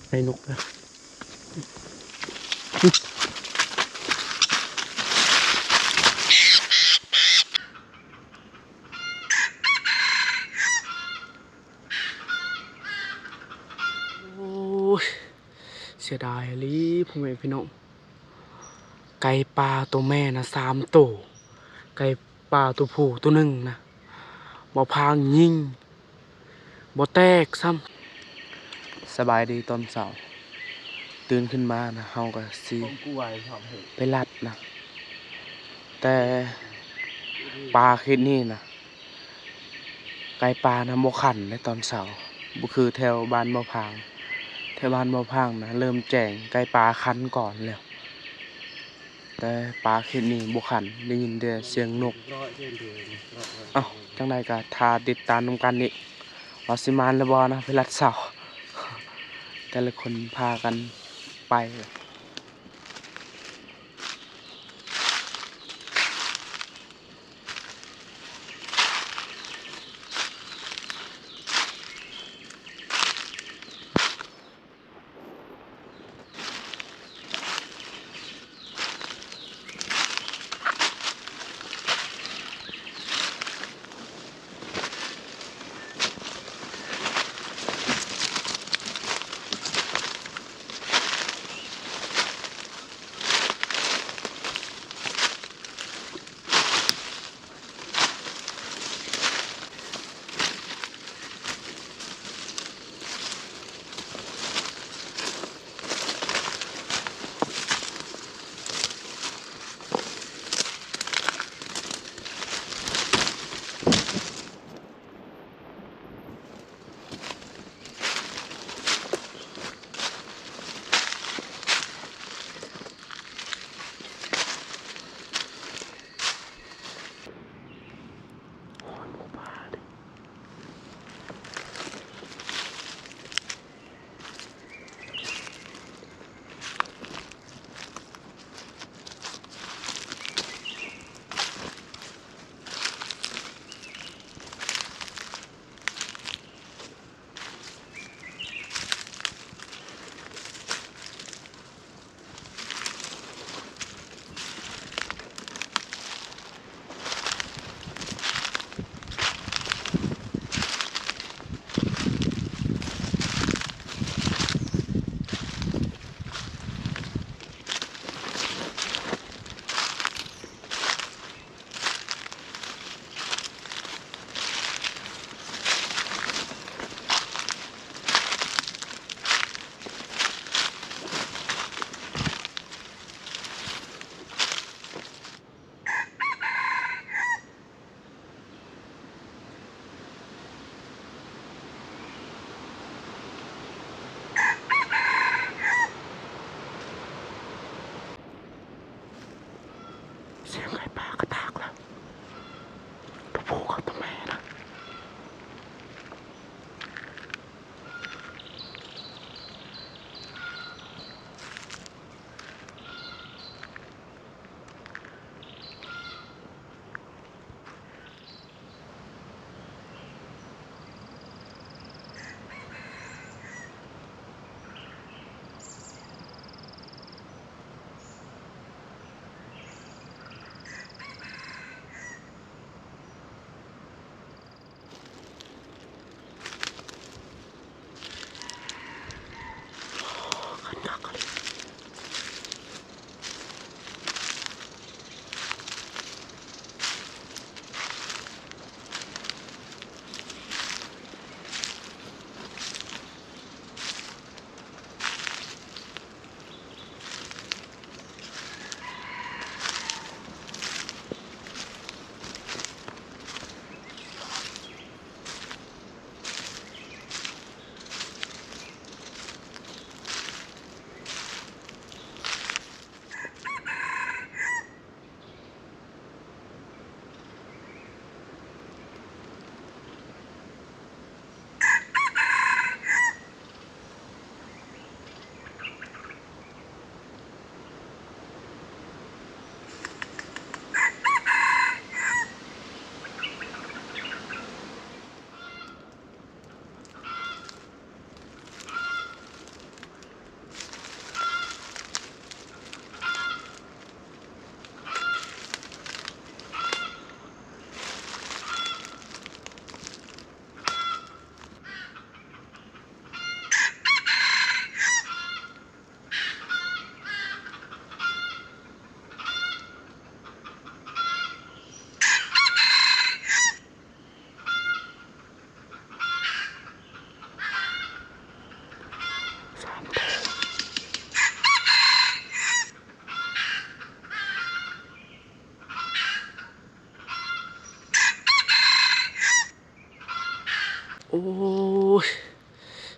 ໃຫ້ນົກນະ. ໂອ້ຍ ເສຍດາຍອີ່ຫຼີ ພໍ່ແມ່ພີ່ນ້ອງ. ໄກ່ປ່າໂຕແມ່ນະສາມໂຕ, ໄກ່ປ່າໂຕຜູ້ໂຕໜຶ່ງນະ ບໍ່ພາງຍິງ ບໍ່ແຕກຊ້ຳ. ສະບາຍດີຕອນເຊົ້າ, ຕື່ນຂຶ້ນມານະ ເຮົາກໍຊິໄປລັດນະ, ແຕ່ປ່າເຂດນີ້ນະ ໄກ່ປ່ານະບໍ່ຂັນໃນຕອນເຊົ້າ, ບໍ່ຄືແຖວບ້ານບໍ່ພາງ. ແຖວບ້ານບໍ່ພາງນະເລີ່ມແຈ້ງ ໄກ່ປ່າຂັນກ່ອນແລ້ວ, ແຕ່ປ່າເຂດນີ້ບໍ່ຂັນ, ໄດ້ຍິນແຕ່ສຽງນົກ. ເອົ້າ ຈັ່ງໃດກໍຖ້າຕິດຕາມນຳກັນອີກ ວ່າຊິມານຫຼືບໍ່ນະ ໄປລັດເຊົ້າ. ແຕ່ລະຄົນພາກັນໄປ.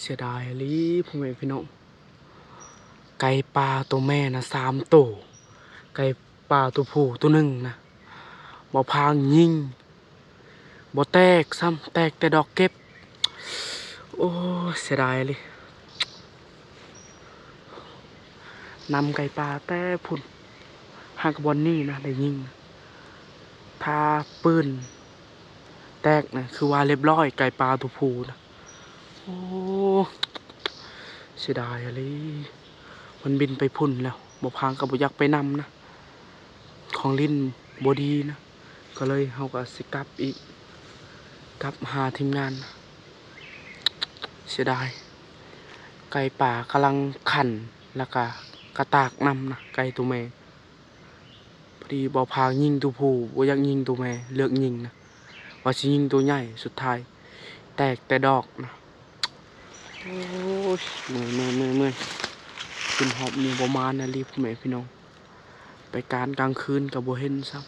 ເສຍດາຍອີ່ຫຼີພໍ່ແມ່ພີ່ນ້ອງ, ໄກ່ປ່າໂຕແມ່ນະສາມໂຕ, ໄກ່ປ່າໂຕຜູ້ໂຕໜຶ່ງນະ ບໍ່ພາງຍິງ ບໍ່ແຕກຊ້ຳ, ແຕກແຕ່ດອກເກັບ. ໂອ້ຍ ເສຍດາຍອີ່ຫຼີ, ນຳໄກ່ປ່າແຕ່ພຸ້ນ ຫາກບ່ອນນີ້ນະໄດ້ຍິງ, ຖ້າປືນແຕກນະ ຄືວ່າລຽບຮ້ອຍ ໄກ່ປ່າໂຕຜູ້ນະ. ໂອ້ ເສຍດາຍອີ່ຫຼີ, ມັນບິນໄປພຸ້ນແລ້ວ, ບໍ່ພາງກໍບໍ່ຢາກໄປນຳນະ, ຂອງຫຼິ້ນບໍ່ດີນະ, ກໍເລີຍເຮົາກໍຊິກັບອີກ, ກັບຫາທີມງານນະ. ເສຍດາຍ, ໄກ່ປ່າກຳລັງຂັນ ແລ້ວກໍກະຕາກນຳນະ, ໄກ່ໂຕແມ່. ພໍດີບໍ່ພາງຍິງໂຕຜູ້, ບໍ່ຢາກຍິງໂຕແມ່, ເລືອກຍິງນະ, ວ່າຊິຍິງໂຕໃຫຍ່, ສຸດທ້າຍແຕກແຕ່ດອກນະ. ໂອ້ຍ ເມື່ອຍ ເມື່ອຍ ເມື່ອຍ ເມື່ອຍ, ຂຶ້ນຮອບນີ້ບໍ່ມານອີ່ຫຼີພໍ່ແມ່ພີ່ນ້ອງ, ໄປການກາງຄືນກໍບໍ່ເຫັນຊ້ຳ.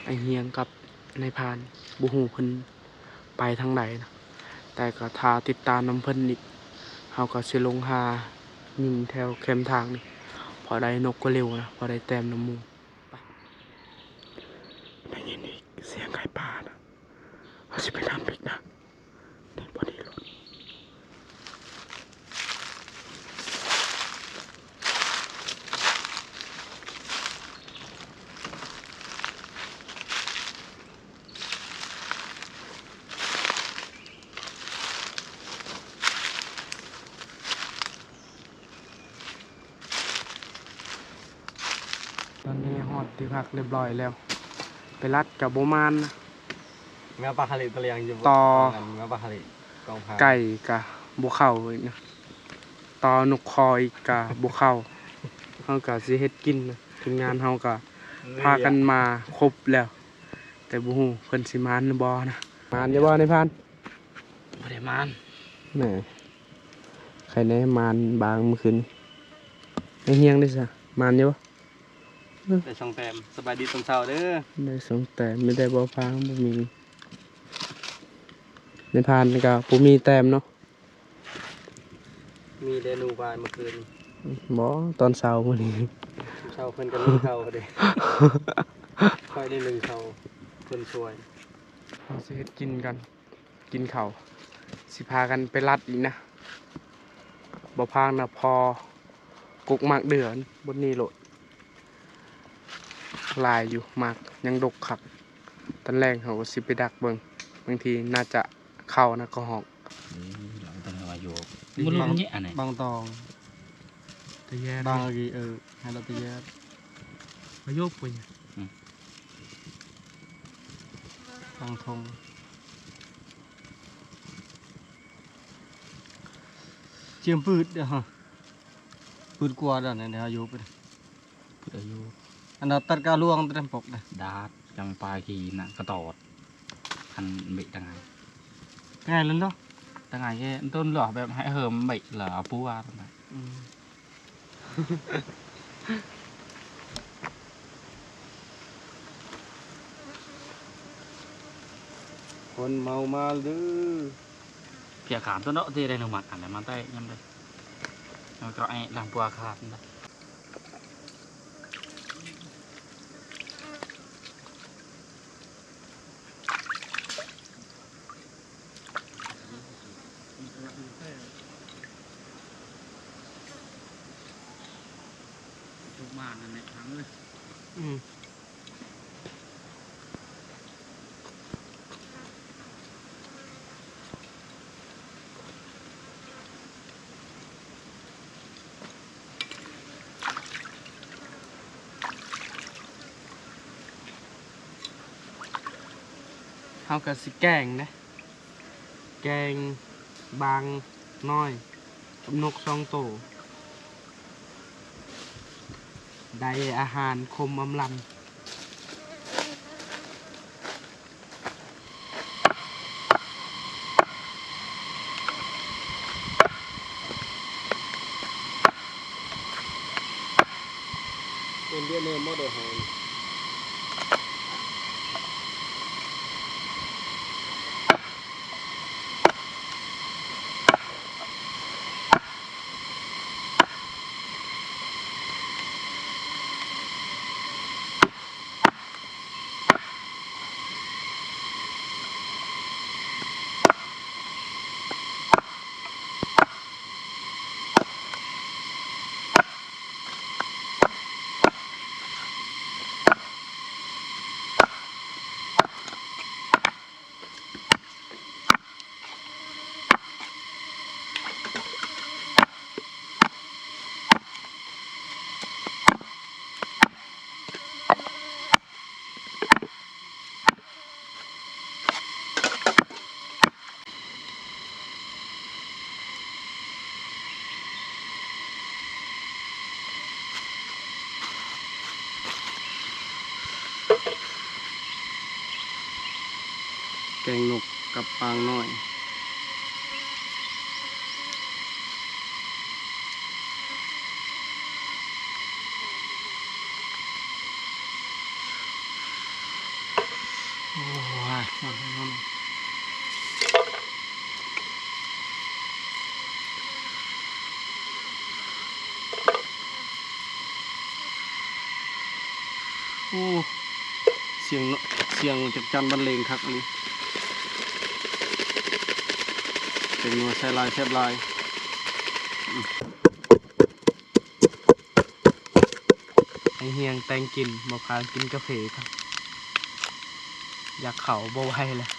ອ້າຍຮຽງກັບນາຍພານ ບໍ່ຮູ້ເພິ່ນ ໄປທາງໃດນະ, ແຕ່ກໍຖ້າຕິດຕາມນຳເພິ່ນນີ້ ເຮົາກໍຊິລົງຫາຍິງແຖວແຄມທາງນີ້ ພໍໄດ້ນົກກໍເລັວນະ, ພໍໄດ້ແຕ້ມນຳໝູ່. ໄປ ໄດ້ຍິນອີກສຽງໄກ່ປ່ານະ, ເຮົາຊິໄປນຳອີກນະ. ນີ້ ພໍດີລົດ. ຕອນນີ້ຮອດທີ່ພັກຮຽບຮ້ອຍແລ້ວ, ໄປລັດກໍບໍ່ມານນະ, ແມວປາຫາລິຕະຫຼຽງຢູ່ ຕໍ່ ແມວປາຫາລິກອງຜາ, ໄກ່ກໍບໍ່ເຂົ້າອີກນະ, ຕໍ່ນົກຄໍອີກກໍບໍ່ເຂົ້າ. ເຮົາກໍຊິເຮັດກິນນະ, ທີມງານເຮົາກໍພາກັນມາຄົບແລ້ວ, ແຕ່ບໍ່ຮູ້ເພິ່ນຊິມານຫຼືບໍ່ນະ. ມານຢູ່ບໍ່ນາຍພານ? ບໍ່ໄດ້ມານ. ແໝ່ ໃຄແນ່ມານບາງມື້ຄືນນີ້. ໄອ້ຮຽງເດ້ຊະ ມານຢູ່ບໍ່? ໄດ້ສອງແຕ້ມ. ສະບາຍດີຕອນເຊົ້າເດີ. ໄດ້ສອງແຕ້ມ, ມີແຕ່ບໍ່ພາງບໍ່ມີ. ໃນພານກໍບໍ່ມີແຕ້ມເນາະ. ມີແຕ່ໜູບາຍເມື່ອຄືນ. ບໍ່, ຕອນເຊົ້າມື້ນີ້. ເຊົ້າເພິ່ນກໍໜຶ້ງເຂົ້າເດ້. ຂ້ອຍໄດ້ໜຶ້ງເຂົ້າ, ເພິ່ນຊ່ວຍ. ເຮົາຊິເຮັດກິນກັນ. ກິນເຂົ້າ ຊິພາກັນໄປລັດອີກນະ. ບໍ່ພາງນະ ພໍກົກໝາກເດືອນບົດນີ້ໂລດ. ຫຼາຍຢູ່ໝາກ, ຍັງດົກຄັກ. ຕອນແລງເຮົາກໍຊິໄປດັກເບິ່ງ, ບາງທີໜ້າຈະເຂົ້ານະກະຮອກ. ບໍ່ລົງນີ້ອັນນີ້ ບາງຕອງ ຕະແຍດ ບາງ ເອີ ໃຫ້ລາວຕະແຍດ ມາໂຍກໄປ. ອືມ ບາງທົງ ຈຽມປືດເດີ້ ປືດກວ່າດອກ ອັນນີ້ເຮົາຢູ່ ປຶດອາຍຸ ອັນນັ້ນຕັດກາລວງ ແຕ່ປອກເດ້ ດາດ ຈັ່ງປາກີນະ ກະຕອດ ອັນເບະຕັງໄງ ຕັງໄງລະເນາະ ຕັງໄງແກ ຕົ້ນຫຼໍ ແບບໃຫ້ເຫີມເບະລະ ເອົາປູວ່າ ອືມ. ຄົນເມົາມາເດີ ພຽກຂາມຕົວເນາະ ທີ່ໄດ້ອະນຸມັດອັນນັ້ນມາແຕ່ຍາມໃດ ແລ້ວກໍໄອ້ຫຼັງປົວຂາມ ທຸກມານັ້ນແຫຼະ ທາງເອີຍ ອືມ. ເຮົາກໍຊິແກງເດ້ ແກງບາງນ້ອຍກັບນົກສອງໂຕ ໄດ້ອາຫານຄົມອຳລຳ. ເປັນວຽດນາມບໍ່ໄດ້ຫາຍ. ງນົກກັບປາງນ້ອຍ. ໂອ້ຍ ໂອ້ ສຽງ ສຽງຈັກຈັ່ນບັນເລງຄັກອີ່ຫຼີ. ເປັນໜ່ວຍໃສ່ຫຼາຍແຊບຫຼາຍ. ອືມ ໄອ້ຮຽງແຕ່ງກິນ ບໍ່ພາກິນກາເຟ ຢາກເຂົ້າບໍ່ໄຫວແລ້ວ.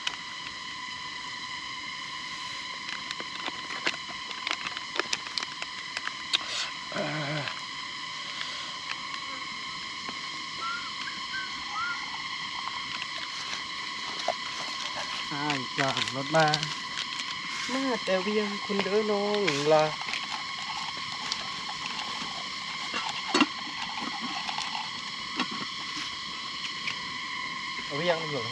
ອ້າຍຈ້າງລົດມາ ມາແຕ່ວຽງພຸ້ນເດີນ້ອງຫຼ້າ. ເອົາຫຍັງຢູ່?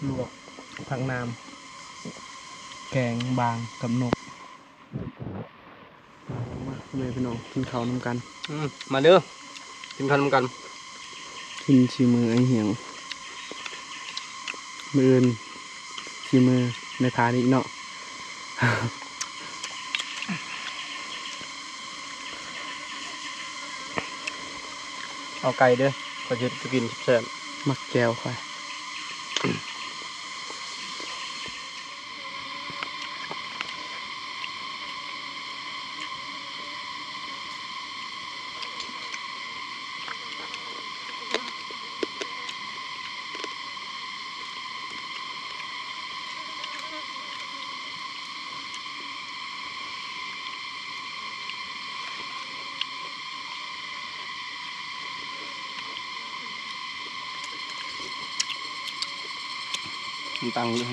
ລວກຜັກໜາມ ແກງບາງກັບນົກ. ມາ ພໍ່ແມ່ພີ່ນ້ອງ ກິນເຂົ້ານຳກັນ. ອືມ ມາເດີ ກິນເຂົ້ານຳກັນ. ກິນສີມືອ້າຍຮຽງ ມື້ອື່ນສີມືແມ່ພານີ້ເນາະ. ເອົາໄກ່ເດີ ຂ້ອຍຊິກິນແຊບໆ. ມັກແຈ່ວຂ້ອຍ. ມັນຕັງຢູ່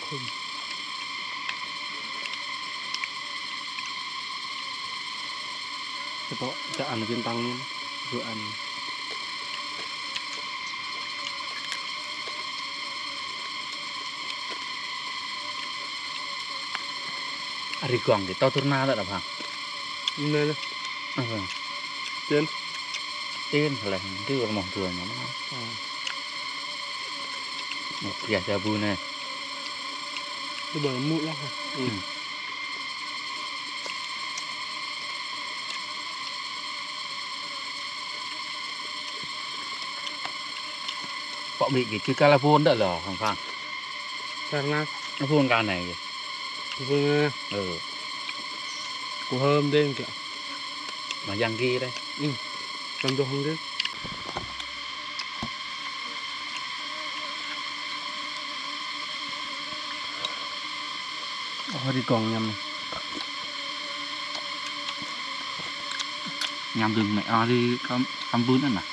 ອືມ ສະເພາະຈະອັນເປັນຕັງນີ້ ຄືອັນ Ari guang ki tau turna tak apa? Nè. Apa? Ten. Ten lah, itu rumah tuanya. Ah. Biasa bu nè. Itu baru mut lah. Hmm. ເພາະມີກິດຄືກາລະໂພນເດີເນາະ ຂ້າງໆ ກາລະໂພນການໄຫນ ເອີ ເອີ ກູເຮີມເດ້ ມາຢ່າງກີເດ້ ອືມ ກັນໂດເດ້. ໂອ້ ດີກອງຍຳ ຍຳດຶງແມ່ ອາ ດີກຳ ກຳບືນນັ້ນນະ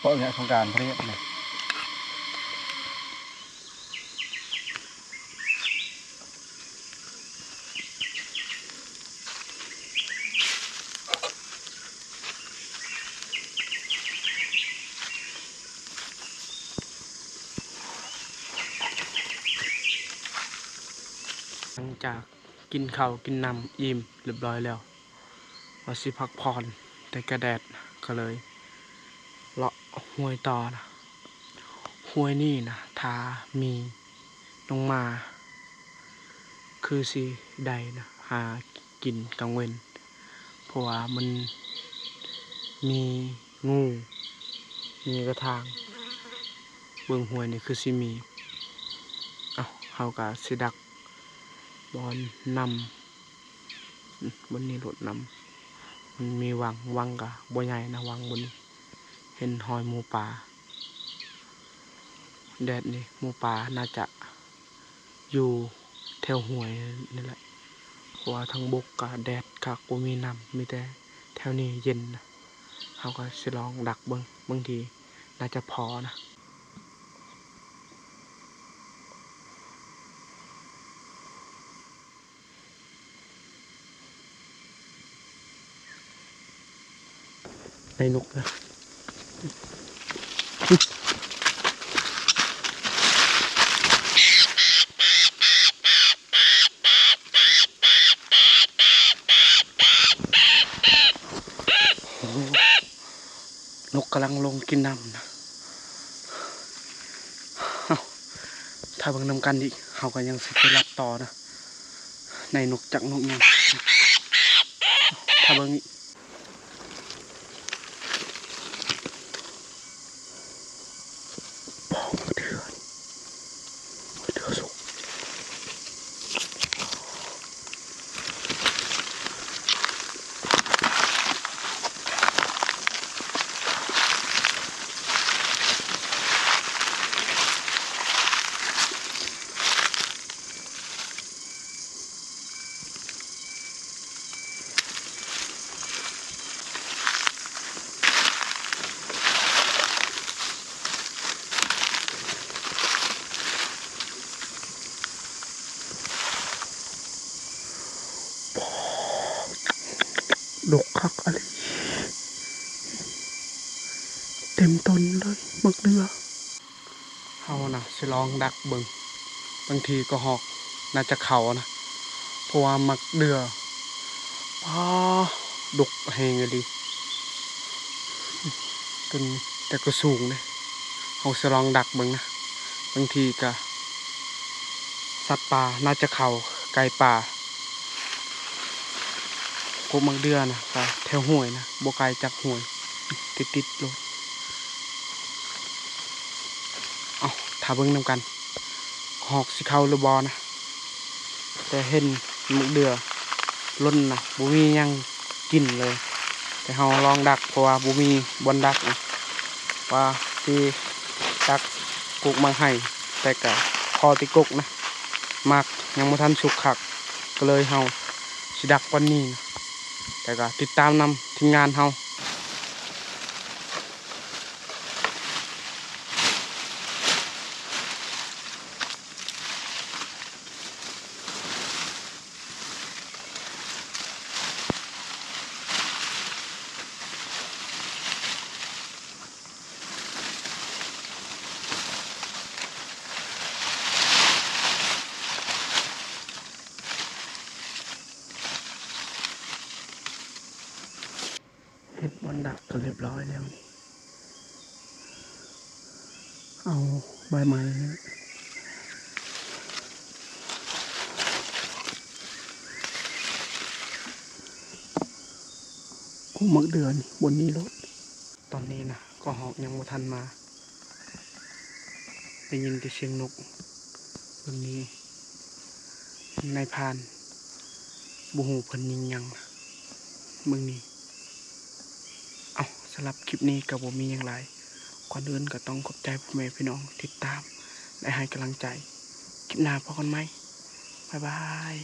ເພາະແຫຼະ ຂອງການຜະລິດນະ. ຫຼັງຈາກກິນເຂົ້າກິນນ້ຳອີ່ມຮຽບຮ້ອຍແລ້ວ ວ່າຊິພັກຜ່ອນ ແຕ່ກະແດດ ກະເລີຍເລາະຫ້ວຍຕໍ່ນະ. ຫ້ວຍນີ້ນະ ຖ້າມີນ້ອງໝາ ຄືຊິໄດ້ນະ ຫາກິນກາງເວັນ ເພາະວ່າມັນມີງູ ມີກະທາງ ເບິ່ງຫ້ວຍນີ້ຄືຊິມີ. ເອົ້າ ເຮົາກະຊິດັກບ່ອນນ້ຳ ບ່ອນນີ້ໂລດນຳ ມັນມີວັງ ວັງກະບໍ່ໃຫຍ່ນະ ວັງບ່ອນນີ້ ເຫັນຮອຍໝູປ່າ ແດດນີ້ ໝູປ່າໜ້າຈະຢູ່ແຖວຫ້ວຍນີ້ແຫຼະ ເພາະວ່າທາງບົກກະແດດຄັກ ບໍ່ມີນ້ຳ ມີແຕ່ແຖວນີ້ເຢັນນະ ເຮົາກະຊິລອງດັກເບິ່ງ ບາງທີໜ້າຈະພໍນະ. ໄດ້ນົກແລ້ວ ນົກກຳລັງລົງກິນນ້ຳນະ ເອົ້າ ຖ້າເບິ່ງນຳກັນອີກ ເຮົາກໍຍັງຊິໄປລັດຕໍ່ນະ ໄດ້ນົກຈັກນົກຍັງ ຖ້າເບິ່ງອີກ. ດົກຄັກອີ່ຫຼີ ເຕັມຕົ້ນເລີຍໝາກເດື່ອ. ເຮົານະຊິລອງດັກເບິ່ງ ບາງທີກະຮອກໜ້າຈະເຂົ້ານະ ເພາະວ່າໝາກເດື່ອ ປາ ດົກແຮງອີ່ຫຼີ ຕົ້ນແຕ່ກະສູງເດ້ ເຮົາຊິລອງດັກເບິ່ງນະ ບາງທີກະສັດປ່າໜ້າຈະເຂົ້າ ໄກ່ປ່າ ກົກໝາກເດື່ອນະ ກະແຖວຫ້ວຍນະ ບໍ່ໄກຈາກຫ້ວຍ ຕິດໆໂລດ. ເອົ້າ ຖ້າເບິ່ງນຳກັນ ຮອກຊິເຂົ້າຫຼືບໍ່ນະ ແຕ່ເຫັນໝາກເດື່ອລົ້ນນະ ບໍ່ມີຫຍັງກິນເລີຍ ແຕ່ເຮົາລອງດັກ ເພາະວ່າບໍ່ມີບ່ອນດັກນະ ວ່າຊິດັກກົກໝາກໄຮ່ ແຕ່ກະພໍແຕ່ກົກນະ ໝາກຍັງບໍ່ທັນສຸກຄັກ ກໍເລີຍເຮົາຊິດັກບ່ອນນີ້ນະ ແຕ່ກະຕິດຕາມນຳທີມງານເຮົາ. ເຮັດບ່ອນດັກກໍລຽບຮ້ອຍແລ້ວນີ້ ເອົາໃບໄມ້ນີ້ ໂອ້ ໝາກເດືອນີ້ ບ່ອນນີ້ໂລດ. ຕອນນີ້ນະ ກໍຮອກຍັງບໍ່ທັນມາ ໄດ້ຍິນແຕ່ສຽງນົກ. ເບິ່ງນີ້ ນາຍພານ ບໍ່ຮູ້ເພິ່ນຍິງຫຍັງ ເບິ່ງນີ້. ເອົ້າ ສຳລັບຄລິບນີ້ກໍບໍ່ມີຫຍັງຫຼາຍ ກ່ອນອື່ນກໍຕ້ອງຂອບໃຈພໍ່ແມ່ພີ່ນ້ອງທີ່ຕິດຕາມ ແລະ ໃຫ້ກຳລັງໃຈ. ຄລິບໜ້າພໍ້ກັນໃໝ່ ບາຍບາຍ.